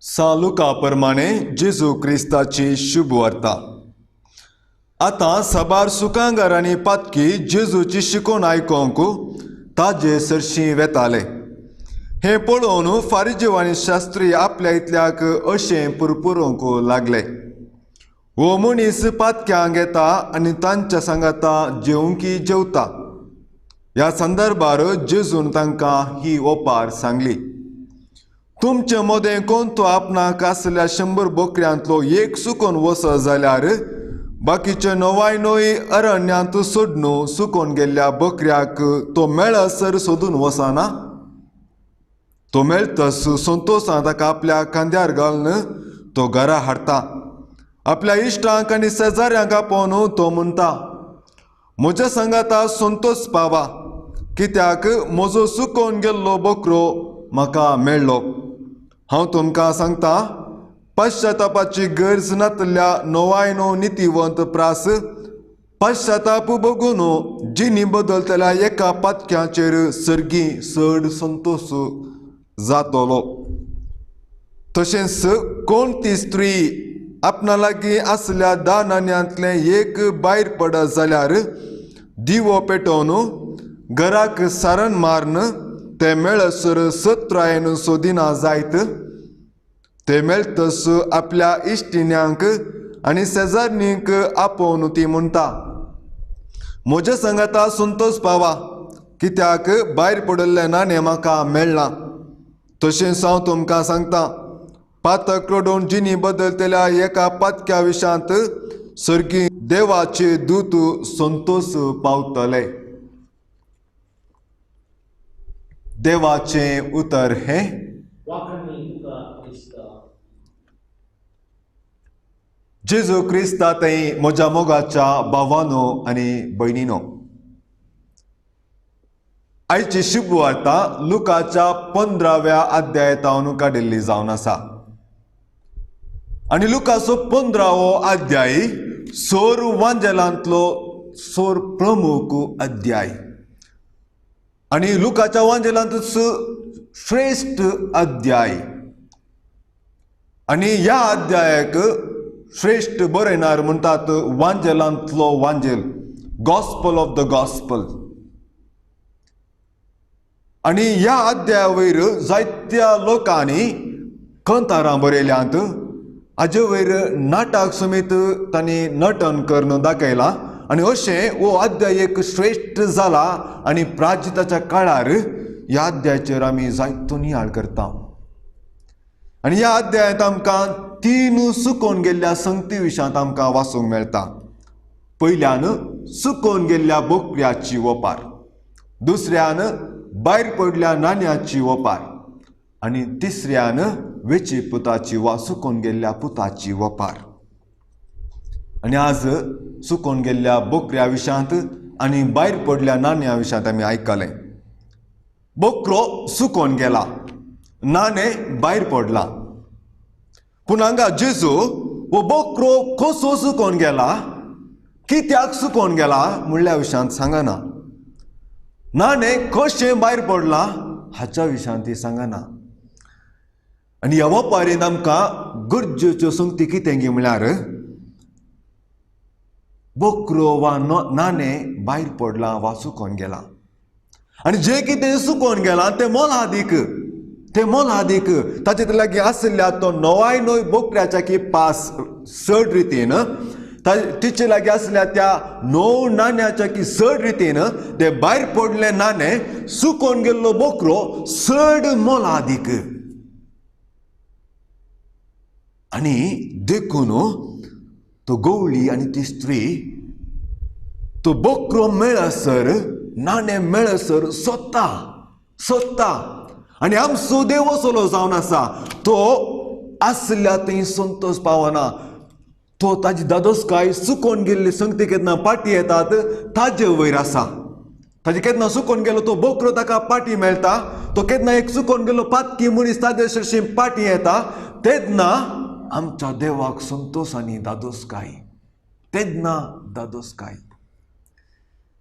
सालुका प्रमाणे जेजू क्रिस्ताची शुभवार्ता. आतां साबार सुकांगार आनी पातकी जेजूची शिकोवन आयकोंक ताजे सरशीं वेताले. हें पळोवन फारिजीव आनी शास्त्री आपल्या इतल्याक अशें पुरपुरूंक लागले, हो मनीस पातक्यांक येता आनी तांच्या सांगाता जेवंकी जेवता. ह्या संदर्भार जेजून तांकां ही ओपार सांगली, तुमचे मदें कोण तो आपणाक आसल्या 100 बकऱ्यांतलो एक सुकोन वचत जाल्यार बाकीचे 99 अरण्यांत सोडून सुकोन गेल्ल्या बकऱ्याक तो मेळसर सोदून वचना? तो मेळतस संतोशान ताका आपल्या खांद्यार घालून तो घरा हाडटा. आपल्या इश्टांक आनी शेजाऱ्यांक आपोवन तो म्हणटा, म्हज्या सांगाता संतोष पावा, कित्याक म्हजो सुकोन गेल्लो बकरो म्हाका मेळ्ळो. हांव तुमकां सांगता, पश्चातापाची गरज नातल्या 99 नितीवंत प्रास पश्चाताप बगून जिनी बदलतल्या एका पातक्याचेर सर्गी चड संतोष जातलो. तशेंच कोण ती स्त्री आपणा लागीं आसल्या 10 नाण्यांतलें एक भायर पडत जाल्यार दिवो पेटोवन घराक सारण मारून ते मेळसर सत्रायन सोदिना जायत. ते मेळतस आपल्या इश्टिण्यांक आनी शेजारणींक आपोवन ती म्हणटा, म्हज्या सांगाता संतोष पावा, कित्याक भायर पडिल्लें नाणें म्हाका मेळ्ळां. तशेंच हांव तुमकां सांगता, पातक रडोवन जिनी बदलतल्या एका पातक्या विशांत सर्गी देवाचे दूत संतोष पावतले. देवाचें उतर हें. जेजू क्रिस्ता थंय म्हज्या मोगाच्या भावानो आनी भयणीनो, आयची शुभवार्ता लुकाच्या 15व्या अध्यायान काडिल्ली जावन आसा. आनी लुकाचो 15वो अध्याय सोर वांजेलांतलो सोर प्रमुख अध्याय आनी लुकाच्या वांजेलांतूच श्रेश्ठ अध्याय. आनी ह्या अध्यायाक श्रेश्ठ बरयणार म्हणटात वांजेलांतलो वांजेल, गॉस्पल ऑफ the gospel. आनी ह्या अध्याया वयर जायत्या लोकांनी कंतारां बरयल्यांत, हाजे वयर नाटक समेत तांणी नटन करून दाखयलां. आनी अशें हो अध्याय एक श्रेश्ठ जाला आनी प्राजिताच्या काळार ह्या अध्यायाचेर आमी जायतो नियाळ करता. आनी ह्या अध्यायांत आमकां 3 सुकोवन गेल्ल्या संगती विशयांत आमकां वाचूंक मेळटा. पयल्यान सुकोवन गेल्ल्या बोकड्याची ओपार, दुसऱ्यान भायर पडल्या नाण्याची ओपार आनी तिसऱ्यान वेची पुताची वा सुकोवन गेल्ल्या पुताची ओपार. आनी आज सुकोवन गेल्ल्या बोकऱ्या विशयांत आनी भायर पडल्या नाण्या विशयांत आमी आयकलें. बोकरो सुकोवन गेला, नाणें भायर पडला, पूण हांगा जेजू हो बोकरो कसो सुकोवन गेला, कित्याक सुकोवन गेला म्हणल्या विशयांत सांगना, नाणें कशें भायर पडलां हाच्या विशयांत ती सांगना. आनी ह्या वपारीन आमकां गरजेच्यो संगती कितें गी म्हळ्यार बोकरो वा नाणें भायर पडलां वा सुकोवन गेलां आनी जें कितें सुकोवन गेलां तें मोलादीक, तें मोलादीक. ताचे लागीं आशिल्ल्या तो 99 बोकड्याच्या की पास चड रितीन, तिचे लागीं आसल्या त्या 9 नाण्याच्या की चड रितीन ते भायर पडले नाणें सुकोवन गेल्लो बोकरो चड मोलादीक. आनी देखून तो गवळी आनी ती स्त्री तो बोकरो मेळसर, नाणें मेळसर सोदता सोदता. आनी आमचो देव असलो जावन आसा, तो आसल्या थंय संतोष पावना, तो ताजी दादोसकाय सुकोवन गेल्ली संगती केन्ना पाटी येतात ताजे वयर आसा. ताजे केन्ना सुकोवन गेलो तो बोकरो ताका पाटी मेळटा, तो केन्ना एक सुकोवन गेलो पातकी मनीस ताजे सरशी पाटी येता, तेन्ना आमच्या देवाक संतोष आनी दादोसकाय, तेन्ना दादोसकाय.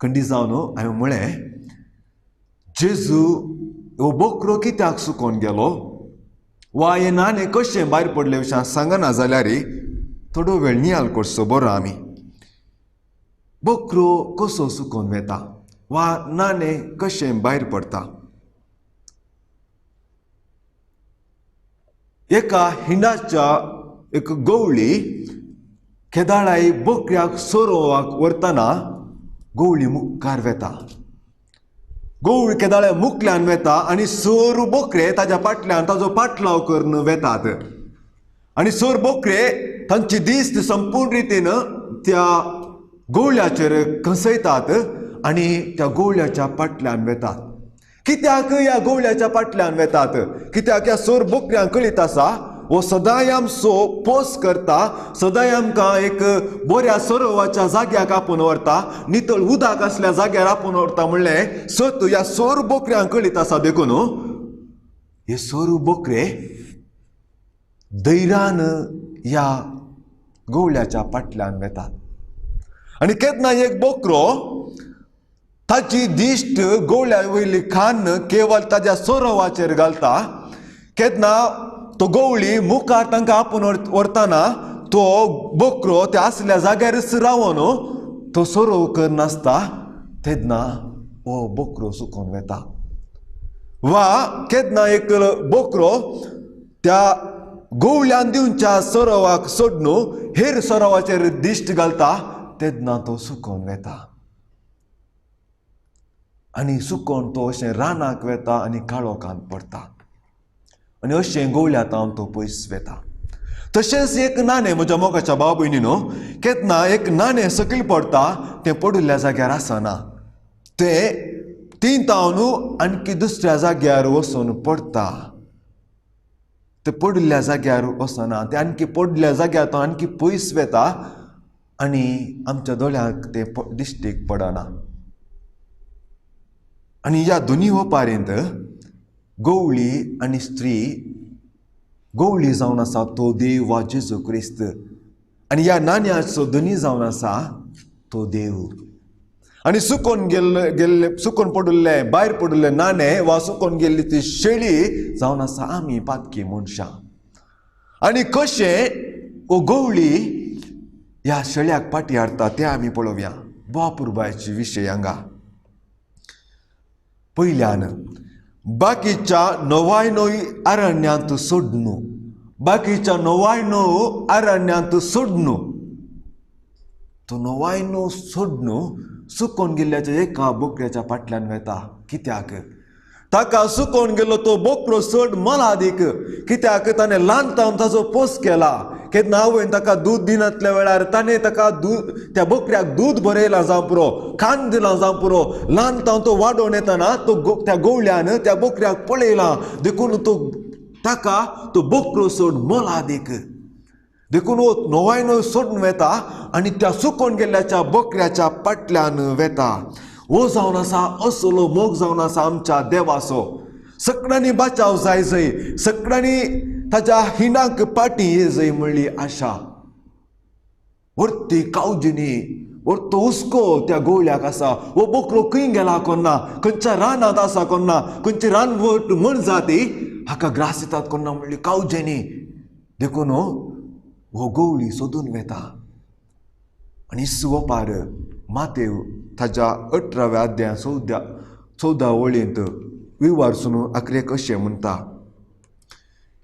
खंडी जावन हांवें म्हळें, जेजू हो बोकरो कित्याक सुकोवन गेलो? वा हें नाणें कशें भायर पडलें विशयान सांगना जाल्यार थोडो वेळ नियाळ करचो बरो आमी. बोकरो कसो सुकोवन वेता वा नाणें कशें भायर पडटा? एका हिंडाच्या एक गवळी केदाळाय बोकऱ्याक सोरोवाक व्हरतना गवळी मुखार वेता. गवळी केदाळ्या मुखल्यान वेता आनी सोर बोकरे ताज्या फाटल्यान ताजो पाटलाव करून वेतात. आनी सोर बोकरे तांची दिस्त संपूर्ण रितीन त्या गवळ्याचेर कसयतात आनी त्या गवळ्याच्या फाटल्यान वेतात. कित्याक ह्या गवळ्याच्या फाटल्यान वेतात? कित्याक ह्या सोर बोकऱ्यांक कळीत आसा हो सदांय आमचो पोस करता, सदांय आमकां एक बऱ्या सरोवाच्या जाग्याक आपोवन व्हरता, नितळ उदक आसल्या जाग्यार आपोवन व्हरता म्हणलें सत ह्या सोर बोकऱ्यांक कळीत आसा. देखून हे सोर बोकरे धैर्यान ह्या गवळ्याच्या फाटल्यान वेतात. आनी केन्ना एक बोकरो ताची दिश्ट गवळ्या वयली खान केवल ताज्या सोरोवाचेर घालता, केन्ना तो गवळी मुखार तांकां आपोवन व्हरतना तो बोकरो त्या आसल्या जाग्यारच रावन तो सोरोव करनासता, तेन्ना हो बोकरो सुकोवन वेता. वा केन्ना एक बोकरो त्या गवळ्यान दिवच्या सोरोवाक सोडून हेर सोरोवाचेर दिश्ट घालता, तेन्ना तो सुकोवन वेता. आनी सुकोवन तो अशें रानाक वेता आनी काळोखांत पडटा आनी अशें गवळ्या तावन तो पयस वेता. तशेंच एक नाणें म्हज्या मोगाच्या भाव भयणीनो, केन्ना एक नाणें सकयल पडटा तें पडिल्ल्या जाग्यार आसना, तें तीन तावन आणखी दुसऱ्या जाग्यार वचून पडटा. तें पडिल्ल्या जाग्यार वचना, तें आणखी पडिल्ल्या जाग्यार तो आणखी पयस वेता आनी आमच्या दोळ्यांक तें दिश्टीक पडना. आनी ह्या दोनी ओपारींत गवळी आनी स्त्री, गवळी जावन आसा तो देव वा जेजू क्रिस्त आनी ह्या नाण्याचो धनी जावन आसा तो देव. आनी सुकोन गेल्ले गेल्ले सुकोन पडिल्ले भायर पडिल्ले नाणें वा सुकोन गेल्ली ती शेळी जावन आसा आमी पातकी मनशां. आनी कशें हो गवळी ह्या शेळ्याक फाटी हाडटा तें आमी पळोवया. बापुरबायची विशय हांगा. पयल्यान बाकीच्या णवायणव अरण्यांत सोडून, बाकीच्या णवायणव अरण्यांत सोडून, तो णवायणव सोडून सुकोवन गेल्ल्याच्या एका बोकऱ्याच्या फाटल्यान वेता. कित्याक? ताका सुकोवन गेल्लो तो बोकरो चड मोलादीक. कित्याक? ताणें ल्हान तावन ताजो पोस केला. केन्ना आवयन ताका दूद दिनातल्या वेळार ताणें ताका दूद त्या बोकऱ्याक दूद भरयलां जावं पुरो, खाण दिलां जावं पुरो. ल्हान तावन तो वाडोवन येतना तो त्या गवळ्यान त्या बोकऱ्याक पळयलां, देखून तो ताका तो बोकरो चड मोलादीक. देखून हो णवायणव सोडून वेता आनी त्या सुकोवन गेल्ल्याच्या बोकऱ्याच्या फाटल्यान वेता. हो जावन आसा असलो मोग जावन आसा आमच्या देवाचो. सगळ्यांनी बाचाव जाय जय, सगळ्यांनी ताज्या हिंडाक पाटी ये जय म्हणली आशा. व्हरती कावजिनी व्हरतो हुस्को त्या गवळ्याक आसा. हो बोकरो खंय गेला कोन्ना, खंयच्या रानांत आसा कोन्ना, खंयची रानवट म्हण जाती हाका ग्रास दितात कोन्ना म्हणली कावजेनी. देखून हो गवळी सोदून वेता. आनी सुवपार मातेव ताज्या 18व्या अध्याय 14 वळींत विवारसून आखरेक अशें म्हणटा,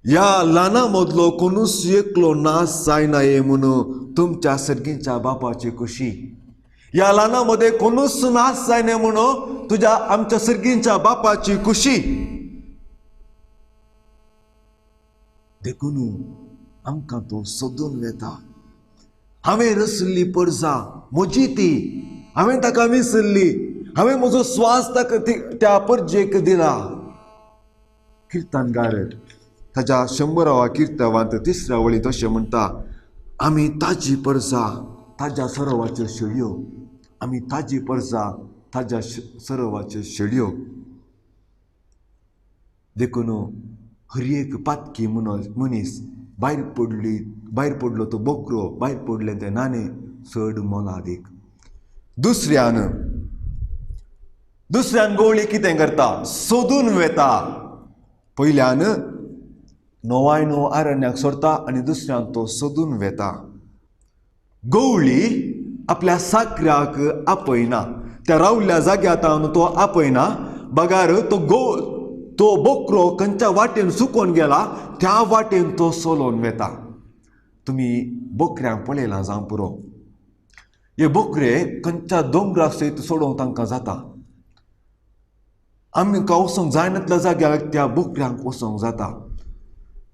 ह्या ल्हाना मदलो कोणूच एकलो नाश जायना ये म्हणून तुमच्या सर्गीच्या बापाची खुशी. ह्या ल्हाना मदें कोणूच नाश जायना म्हणून तुज्या आमच्या सर्गीच्या बापाची खुशी. देखून आमकां तो सोदून वेता. हांवें रसली परजा म्हजी ती, हांवें ताका विसरली, हांवें म्हजो स्वास ताका त्या परजेक दिला. किर्तनगार ताज्या 100व्या किर्तवांत 3ऱ्या वळींत अशें म्हणटा, आमी ताजी परजा ताज्या सरोवाच्यो शेळयो, आमी ताजी परजा ताज्या सरोवाच्यो शेळयो. देखून हर एक पातकी मनीस भायर पडली, भायर पडलो तो बोकरो, भायर पडलें तें नाणें चड मोलादीक. दुसऱ्यान दुसऱ्यान गवळी कितें करता? सोदून वेता. पयल्यान 99 आरण्याक सोडता आनी दुसऱ्यांक तो सोदून वेता. गवळी आपल्या साकऱ्याक आपयना, त्या रावल्ल्या जाग्यार तो आपयना, बगार तो तो बोकरो खंयच्या वाटेन सुकोन गेला त्या वाटेन तो सोलोन वेता. तुमी बोकऱ्यांक पळयलां जावं पुरो, हे बोकरे खंयच्या दोंगराक सयत सोडोवंक तांकां जाता. आमकां वचोंक जायनातल्या जाग्यार त्या बोकऱ्यांक वचोंक जाता.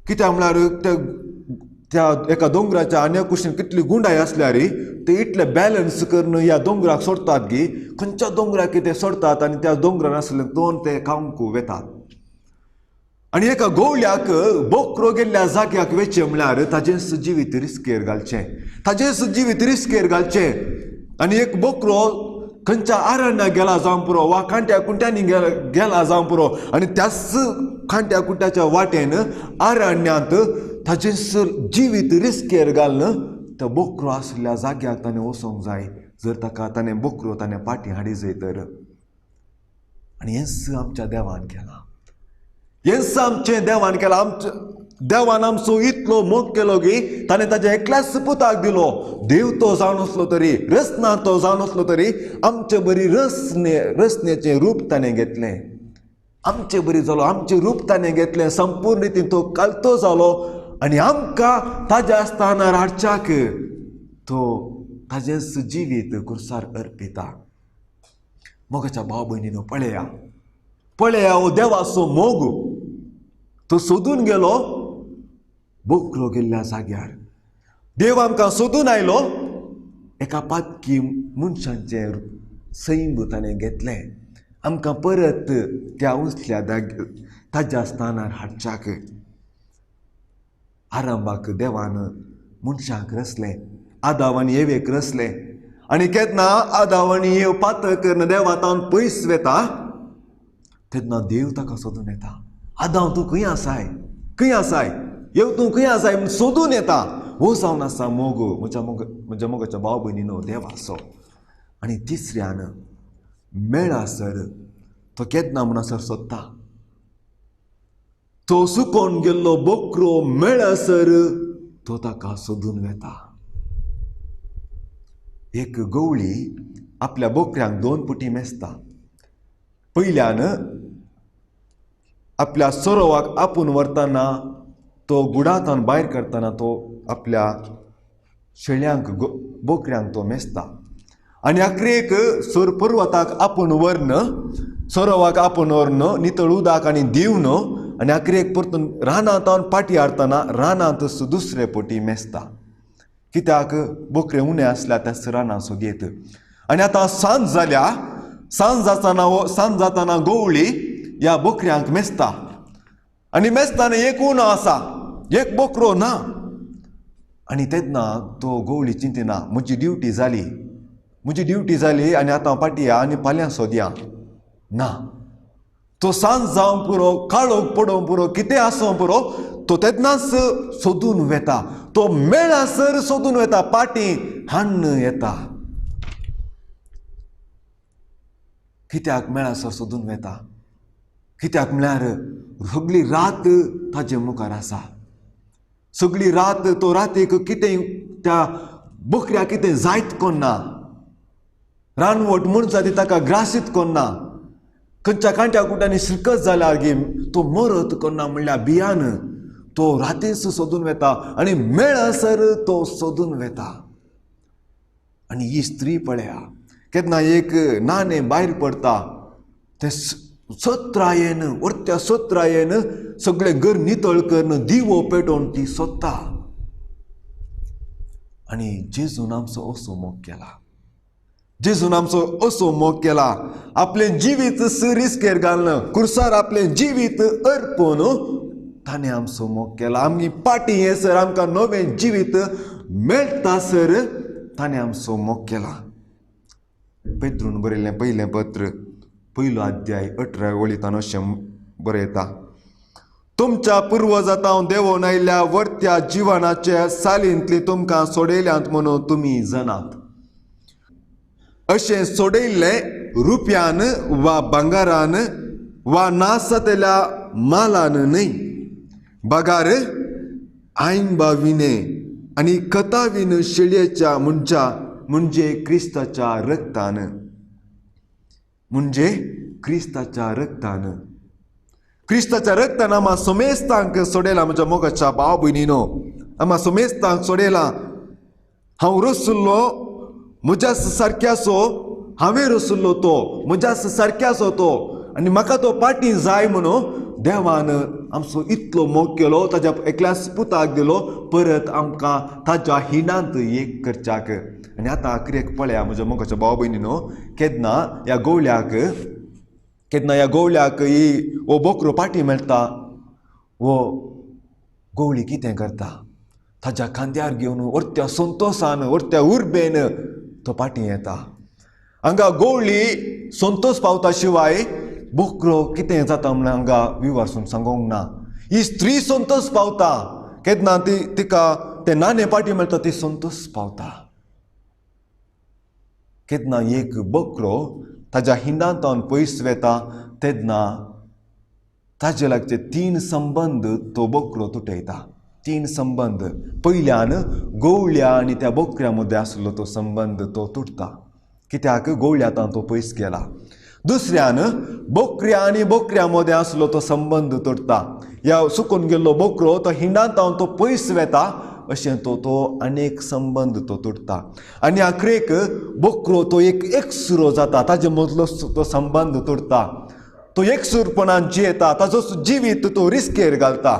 कित्याक म्हळ्यार त्या एका दोंगराच्या आनी कुशीन कितली गुंडाय आसल्यार ते इतले बॅलन्स करून ह्या दोंगराक सोडतात की खंयच्या दोंगराक ते सोडतात आनी त्या दोंगरान आसले दोन ते खावंक वेतात. आनी एका गवळ्याक बोकरो गेल्ल्या जाग्याक वेचें म्हळ्यार ताजेंच जिवीत रिस्केर घालचें, ताजेंच जिवीत रिस्केर घालचें. आनी एक बोकरो खंयच्या आरण्याक गेला जावं पुरो वा कांट्या कुंट्यांनी गेला जावं पुरो आनी त्याच कांट्या कुंट्याच्या वाटेन आरण्यांत ताजेंच जिवीत रिस्केर घालून तो बोकरो आशिल्ल्या जाग्याक ताणें वचोंक जाय, जर ताका ताणें बोकरो ताणें पाटी हाडी जाय तर. आनी हेंच आमच्या देवान केलां, हेंच आमचें देवान केलां. आमच्या देवान आमचो इतलो मोग केलो की ताणें ताज्या एकल्याच पुताक दिलो. देव तो जावन आसलो तरी, रचना तो जावन आसलो तरी आमचे बरी रचनेचें रूप ताणें घेतलें, आमचे बरी जालो, आमचें रूप ताणें घेतलें, संपूर्ण रितीन तो कालतो जालो आनी आमकां ताज्या स्थानार हाडच्याक तो ताजेंच जिवीत कुर्सार अर्पिता. मोगाच्या भाव भयणीनो पळया पळया हो देवाचो मोग. तो सोदून गेलो बोकरो गेल्ल्या जाग्यार. देव आमकां सोदून आयलो, एका पातकी मनशांचें सैम ताणें घेतलें, आमकां परत त्या उंचल्या ताज्या स्थानार हाडच्याक. आरंभाक देवान मनशांक रचलें, आदाव आनी एवेक रचलें आनी केन्ना आदाव आनी एव पातक करून देवा तावन पयस वेता तेन्ना देव ताका सोदून येता. आदाव तूं खंय आसाय, खंय आसाय, येव तूं खंय आसाय म्हूण सोदून येता. हो जावन आसा मोग म्हज्या मोग म्हज्या मोगाच्या भाव भयणीनो देवाचो. आनी तिसऱ्यान मेळासर तो केन्ना म्हणसर सोदता, तो सुकोन गेल्लो बोकरो मेळसर तो ताका सोदून वेता. एक गवळी आपल्या बोकऱ्यांक 2 पुटी मेजता. पयल्यान आपल्या सोरोवाक आपूण व्हरतना तो गुडांतान भायर करतना तो आपल्या शेळ्यांक बोकऱ्यांक तो मेजता. आनी आखरेक सोर पर्वताक आपूण व्हरून सोरोवाक आपूण व्हरून नितळ उदक आनी दिवन आनी आखरेक परतून रानांत पाटी हाडटना रानांत दुसरे पटी मेजता. कित्याक बोकरे उणें आसल्या त्याच रानां सोदयेत. आनी आतां सांज जाल्या, सांज जातना सांज जातना गवळी ह्या बोकऱ्यांक मेजता आनी मेजतना एक उणो आसा, एक बोकरो ना. आनी तेन्ना तो गवळी चिंतना म्हजी ड्युटी जाली, म्हजी ड्युटी जाली आनी आतां पाटया आनी फाल्यां सोदया ना. तो सांज जावंक पुरो, काळोख पडोवंक पुरो, कितें आसूंक पुरो, तो तेन्नाच सोदून वेता, तो मेळासर सोदून वेता, पाटी हाण्ण येता. कित्याक मेळासर सोदून वेता? कित्याक म्हळ्यार सगळी रात ताजे मुखार आसा. सगळी रात तो रातीक कितें त्या बोकऱ्याक कितें जायत कोन्ना, रानवट मनशां ती ताका ग्रासीत कोन्ना, खंयच्या कांट्या कुट्यांनी शिरकत जाल्यार गे तो मरत कोन्ना म्हणल्यार भियान तो रातीच सोदून वेता आनी मेळसर तो सोदून वेता. आनी ही स्त्री पळया केन्ना एक नाणें भायर पडटा तें सत्रायेन वरत्या सत्रायेन सगळें घर नितळ करून दिवो पेटोवन ती सोदता. आनी जेजून आमचो असो मोग केला, जेजून आमचो असो मोग केला, आपलें जिवीत रिस्केर घालून कुर्सार आपलें जिवीत अर्पून ताणें आमचो मोग केला. आमी पाटी येसर आमकां नवें जिवीत मेळटा सर ताणें आमचो मोग केला. पेत्रून बरयल्लें पयलें पत्र 1 अध्याय 18 वळींत अशें बरयता, तुमच्या पुर्वजातां देवोन आयिल्ल्या वर्त्या जिवनाच्या सालींतली तुमकां सोडयल्यांत म्हणून तुमी जाणात. अशें सोडयल्लें रुपयान वा भांगरान वा नासतल्या मालान न्हय, बगार आयन बाविने आनी कथावीन शेळयेच्या मनच्या म्हणजे क्रिस्ताच्या रक्तान, म्हणजे क्रिस्ताच्या रक्तान, क्रिस्ताच्या रक्तान आमा समेस्तांक सोडयला. म्हज्या मोगाच्या भाव भयणीनो, आमा समेस्तांक सोडयला. हांव रसुल्लो म्हज्या सारक्याचो, हांवें रसुल्लो तो म्हज्या सारक्याचो तो, आनी म्हाका तो पाटी जाय म्हणून देवान आमचो इतलो मोग केलो, ताज्या एकल्याच पुताक दिलो परत आमकां ताज्या हिणांत एक करच्याक. आनी आतां आखरेक पळया म्हज्या मोगाच्या भाव भयणीनो, केन्ना ह्या गोवल्याक, केन्ना ह्या गोवल्याक ही हो बोकरो पाटी मेळटा, हो गोवळी कितें करता, ताज्या खांद्यार घेवन वरत्या संतोसान वरत्या उर्बेन तो पाटी येता. हांगा गोवळी संतोष पावता शिवाय बोकरो कितें जाता म्हणून हांगा विवारसून सांगूंक ना. ही स्त्री संतोष पावता केन्ना ती तिका ते नाणे पाटी मेळटा, ती संतोष पावता. केन्ना एक बोकरो ताज्या हिंडांत पयस वेता तेन्ना ताजे लागचे तीन संबंद तो बोकरो तुटयता. तीन संबंद, पयल्यान गोवळ्या आनी त्या बोकऱ्या मदें आसलो तो संबंद तो तुटता, कित्याक गोवळ्या तो पयस गेला. दुसऱ्यान बोकऱ्या आनी बोकऱ्या मदें आसलो तो संबंद तुटता. ह्या सुकून गेल्लो बोकरो तो हिंडांत तो पयस वेता, अशें तो तो अनेक संबंद तो तुटता. आनी आखरेक बोकरो तो एक एकसुरो जाता, ताजे मदलो तो संबंद तुटता, तो एकसूरपणान जियेता, ताजो जिवीत तो रिस्केर घालता,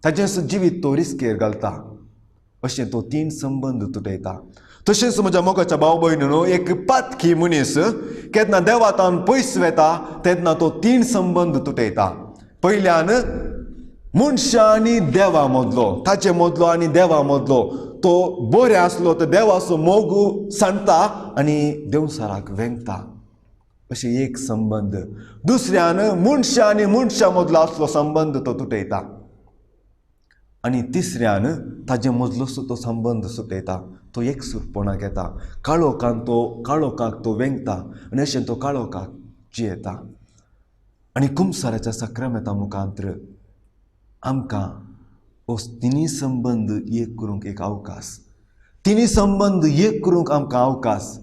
ताजें जिवीत तो रिस्केर घालता. अशें तो तीन संबंद तुटयता. तशेंच म्हज्या मोगाच्या भाव भयणीनो, एक पातकी मनीस केन्ना देवातान पयस वेता तेन्ना तो तीन संबंद तुटयता. पयल्यान मनशां आनी देवा मदलो, ताचे मदलो आनी देवा मदलो तो बरें आसलो तो देवाचो मोग सांडटा आनी देवसाराक वेंगता, अशें एक संबंद. दुसऱ्यान मनशां आनी मनशां मदलो आसलो संबंद तो तुटयता. आनी तिसऱ्यान ताजे मदलोसो तो संबंद सुटयता, तो एकसूरपणाक येता, काळोखान तो काळोखाक तो वेंगता आनी अशें तो काळोखाक जियेता. आनी कुमसाराच्या साक्रामेंता मुखांत्र आमकां हो तिनी संबंद एक करूंक एक अवकाश, तिनी संबंद एक करूंक आमकां अवकाश.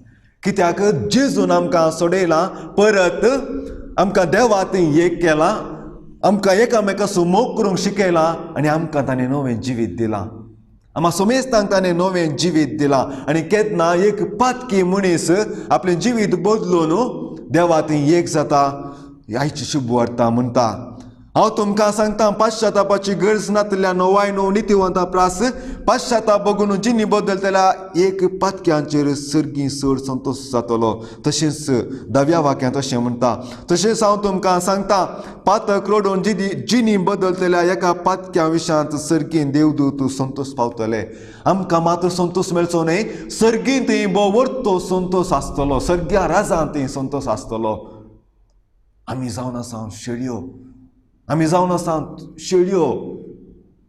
कित्याक जेजून आमकां सोडयलां, परत आमकां देवा थंय एक केलां, आमकां एकामेकाचो मोग करूंक शिकयलां आनी आमकां ताणें नवें जिवीत दिलां, आमकां समेस्तांक ताणें नवें जिवीत दिलां. आनी केन्ना एक पातकी मनीस आपलें जिवीत बदलून देवा थंय एक जाता, आयची शुभ वार्ता म्हणटा, हांव तुमकां सांगता पाश्चातापाची गरज नातल्या नवाय णव नितिवंता प्रास पाश्चाताप बगून जिनी बदलतल्या एक पातक्यांचेर सर्गी चड संतोश जातलो. तशेंच धाव्या वाक्यांत अशें म्हणटा, तशेंच हांव तुमकां सांगता पातक रडून जिनी बदलतल्या एका पातक्या विशांत सर्गीन देवदूत संतोश पावतले. आमकां मात्र संतोश मेळचो न्हय, सर्गीन थंय भोव संतोश आसतलो, सर्ग्या राजान थंय संतोश आसतलो. आमी जावन आसा शेळयो, आमी जावन आसा शेळयो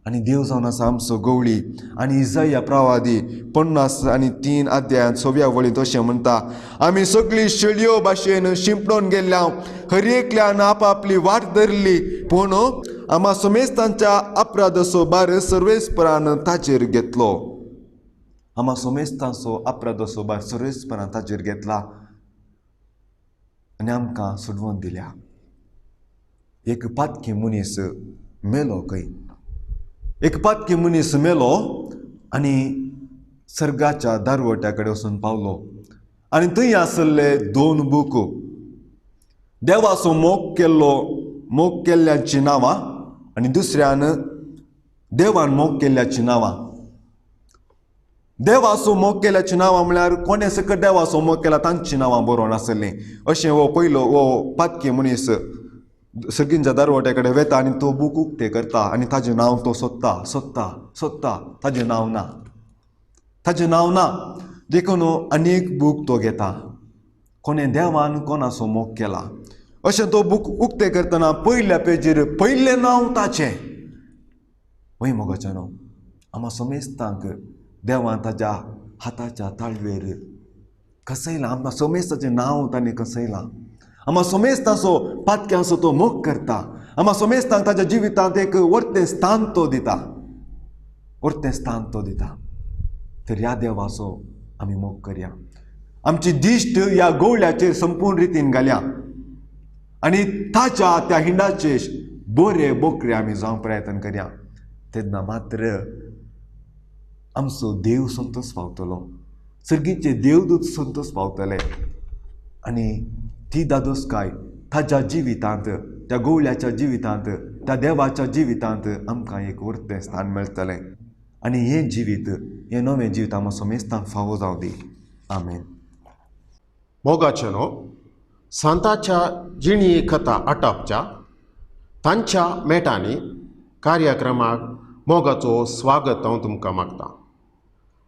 आनी देव जावन आसा आमचो गवळी. आनी इजाया प्रवादी 53 अध्यायांत 6व्या वळींत अशें म्हणटा, आमी सगळी शेळयो भाशेन शिंपडून गेल्ल्या, हर एकल्यान आपापली वाट धरली, पूण आमा समेस्तांच्या अपराधाचो भार सर्वेस्परान ताचेर घेतलो. आमा समेस्तांचो अपराधाचो भार सर्वेस्परान ताचेर घेतला आनी आमकां सोडवून दिल्या. एक पातकी मनीस मेलो खंय, एक पातकी मनीस मेलो आनी सर्गाच्या दारवट्या कडेन वचून पावलो आनी थंय आसले दोन बूक, देवाचो मोग केल्लो, मोग केल्ल्याची नांवां आनी दुसऱ्यान देवान मोग केल्ल्याची नांवां. देवाचो मोग केल्याची नांवां म्हळ्यार कोणे सकट देवाचो मोग केला तांची नांवां बरोवन आसलीं. अशें हो पयलो हो पातकी मनीस सर्गींच्या दारवट्या कडेन वेता आनी तो बूक उक्ते करता आनी ताजें नांव तो सोदता सोदता सोदता, ताजें नांव ना, ताजें नांव ना. देखून अनेक बूक तो घेता, कोणें देवान कोणाचो मोग केला. अशें तो बूक उक्ते करतना पयल्या पेजीर पयलें नांव ताचें. वय मोगाचें न्हू, आमा समेस्तांक देवान ताज्या हाताच्या ताळवेर कसयलां, आमकां समेस्ताचें नांव ताणें कसयलां. आमा समेस्ताचो पातक्यांचो तो मोग करता, आमा सोमेस्तांक ताच्या जिवितांत एक वर्तें स्थान तो दिता, वर्तें स्थान तो दिता. तर ह्या देवाचो आमी मोग करया. आमची दिश्ट ह्या गोवल्याचेर संपूर्ण रितीन घालया आनी ताच्या त्या हिंडाचे बरे बोकरे आमी जावंक प्रयत्न करया. तेन्ना मात्र आमचो देव संतोष पावतलो, सर्गीचे देवदूत संतोष पावतले आनी ती दादोसकाय ताच्या जिवितांत, त्या गोवल्याच्या जिवितांत, त्या देवाच्या जिवितांत आमकां एक वर्तें स्थान मेळटलें आनी हें जिवीत, हें नवें जिवीत आमकां समेस्तांक फावो जावं दी. आमेन. मोगाचे न्हू सांताच्या जिणी कथा आटापच्या तांच्या मेटांनी कार्यक्रमाक मोगाचो स्वागत हांव तुमकां मागता.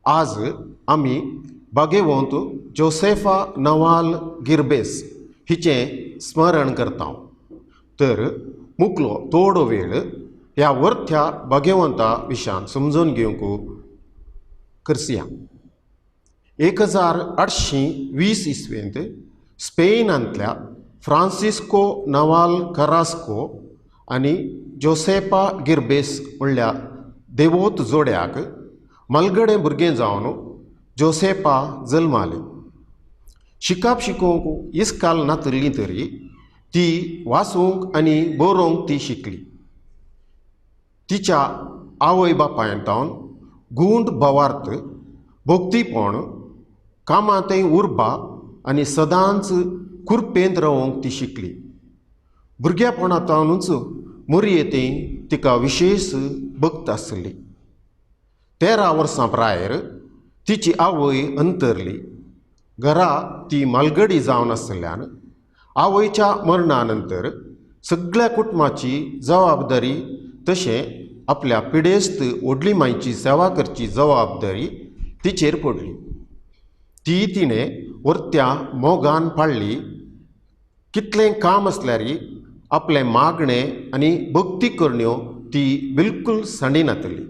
आज आमी बागेवंत जोसेफा नवाल गिरबेस हिचें स्मरण करता. तर मुकलो थोडो वेळ ह्या वर्थ्या बागेवंता विशयान समजून घेवंक करसिया. 1820 इसवेंत स्पेनांतल्या फ्रांसिस्को नवाल करास्को आनी जोसेफा गिरबेस म्हणल्या देवोत जोड्याक मलगडे भुरगें जावन जोसेफा जल्माली. शिकाप शिकोवंक इस्काल नातली तरी ती वाचूंक आनी बरोवंक ती शिकली. तिच्या आवय बापायन तावन गूंड भावार्थ, भक्तीपण, कामांतय उर्बा आनी सदांच कुरपेंत रावंक ती शिकली. भुरग्यापणांतूच मोरयेंतय तिका विशेश भक्त आसली. 13 वर्सां प्रायर तिची आवय अंतरली. घरा ती मालगडी जावन आशिल्ल्यान आवयच्या मरणा नंतर सगळ्या कुटुंबाची जबाबदारी तशें आपल्या पिडेस्त व्हडली मायची सेवा करची जबाबदारी तिचेर पडली. ती तिणें वर्त्या मोगान पाळ्ळी. कितलें काम आसल्यार आपलें मागणें आनी भक्ती करण्यो ती बिलकूल सांडिनातली.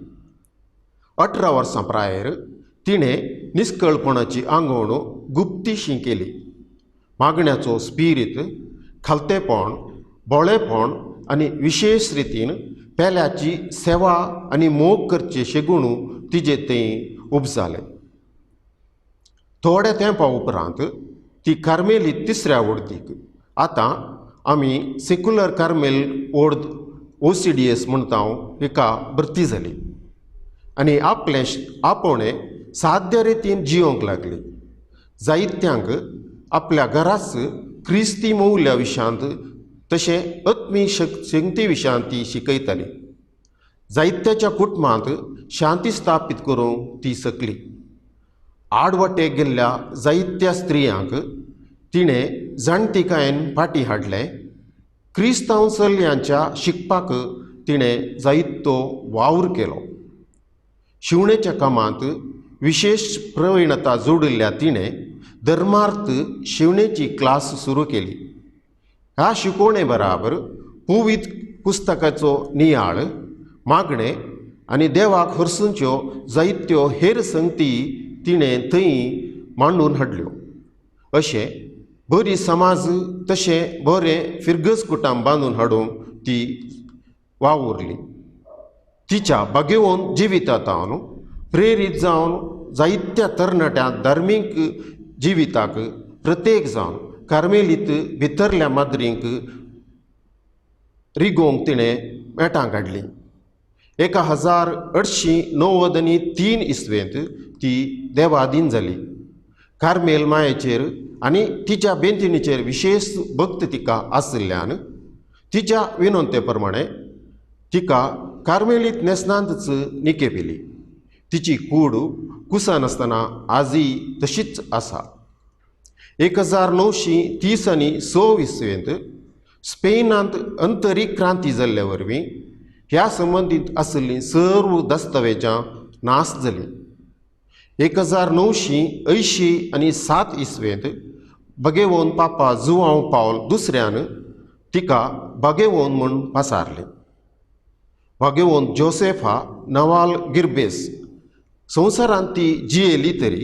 18 वर्सां प्रायर तिणें निस्कळपणाची आंगवण गुप्तीशी केली. मागण्याचो स्पिरीत, खालतेपण, बोळेपण आनी विशेश रितीन पेल्याची सेवा आनी मोग करचे शेगुणू तिजे थंय उपजाले. थोड्या तेंपा उपरांत ती कार्मेली तिसऱ्या ओडतीक, आतां आमी सेक्युलर कार्मेल ओर्द OCDS म्हणटा हिका भरती जाली आनी आपलें आपोवणें साद्य रितीन जियोंक लागली. जायत्यांक आपल्या घराच क्रिस्ती मौल्या विशयांत तशें आत्मी शक्ती विशयांत ती शिकयताली. जायत्याच्या कुटुंबांत शांती स्थापीत करूंक ती शकली. आडवाटेक गेल्ल्या जायत्या स्त्रियांक तिणें जाणतिकायेन फाटीं हाडलें. क्रिस्तांव चलयांच्या शिकपाक तिणें जायतो वावर केलो. शिवणेच्या कामांत विशेश प्रवीणता जोडिल्ल्या तिणें धर्मार्थ शिवणेची क्लास सुरू केली. ह्या शिकोवणे बराबर पुवीत पुस्तकाचो नियाळ, मागणें आनी देवाक हरसूंच्यो जायत्यो हेर संगती तिणें थंय मांडून हाडल्यो. अशें बरी समाज तशें बरें फिरगज कुटाम बांदून हाडूंक ती वावुरली. तिच्या बागेवन जिवितांत प्रेरीत जावन जायत्या तरणाट्या धार्मीक जिविताक प्रत्येक जावन कार्मेलीत भितरल्या माद्रींक रिगोवंक तिणें मेटां काडलीं. 1893 इसवेंत ती देवादीन जाली. कार्मेल मायेचेर आनी तिच्या बेंतिणीचेर विशेश भक्त तिका आशिल्ल्यान तिच्या विनंते प्रमाणे तिका कार्मेलीत न्हेसणांतच निकेपिली. तिची कूड कुसनासतना आजय तशीच आसा. 1930 आनी 6 इसवेंत स्पेनांत अंतरीक क्रांती जाल्ले वरवीं ह्या संबंदीत आशिल्लीं सर्व दस्तावेजां नाश जालीं. 1980 आनी 7 इसवेंत बगेवन पापा जुआंव पावल दुसऱ्यान तिका बागेवन म्हूण पासारली. बागेवन जोसेफा नवाल गिरबेस संवसारांत ती जियेली तरी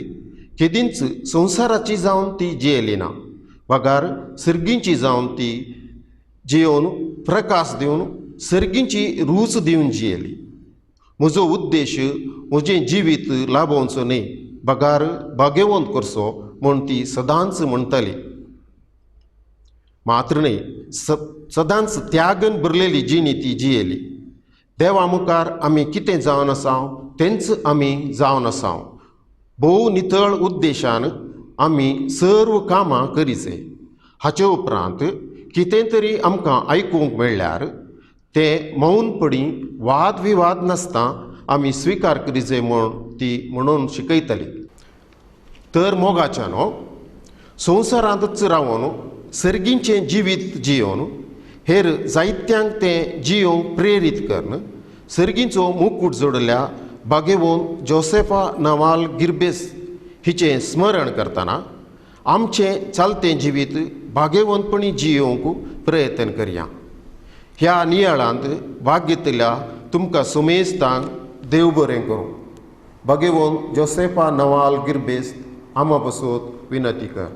केदींच संवसाराची जावन ती जियेली ना, बगार सिर्गींची जावन ती जियोवन प्रकाश दिवन सर्गींची रूच दिवन जियेली. म्हजो उद्देश म्हजें जिवीत लाभोवचो न्हय बगार भाग्यवंत करचो म्हूण ती सदांच म्हणटाली. मात्र न्हय, सदांच त्यागन भरलेली जिणी ती जियेली. देवा मुखार आमी कितें जावन आसा तेंच आमी जावन आसा. भोव नितळ उद्देशान आमी सर्व कामां करीचे. हाचे उपरांत कितें तरी आमकां आयकूंक मेळ्ळ्यार तें मौनपणी वाद विवाद नासता आमी स्विकार करीचे म्हूण ती म्हणून शिकयतली. तर मोगाच्यान संवसारांतच रावन सर्गींचें जिवीत जियोवन हेर जायत्यांक तें जियोवंक प्रेरीत करून सर्गींचो मुकूट जोडल्या बागेवन जोसेफा नवाल गिरबेस हिचें स्मरण करतना आमचें चालतें जिवीत भागेवंतपणी जियोवंक प्रयत्न करया. ह्या नियाळांत भाग घेतल्या तुमकां सुमेस्तांक देव बरें करूं. भागेवन जोसेफा नवाल गिरबेस आमा बसोत विनंती कर.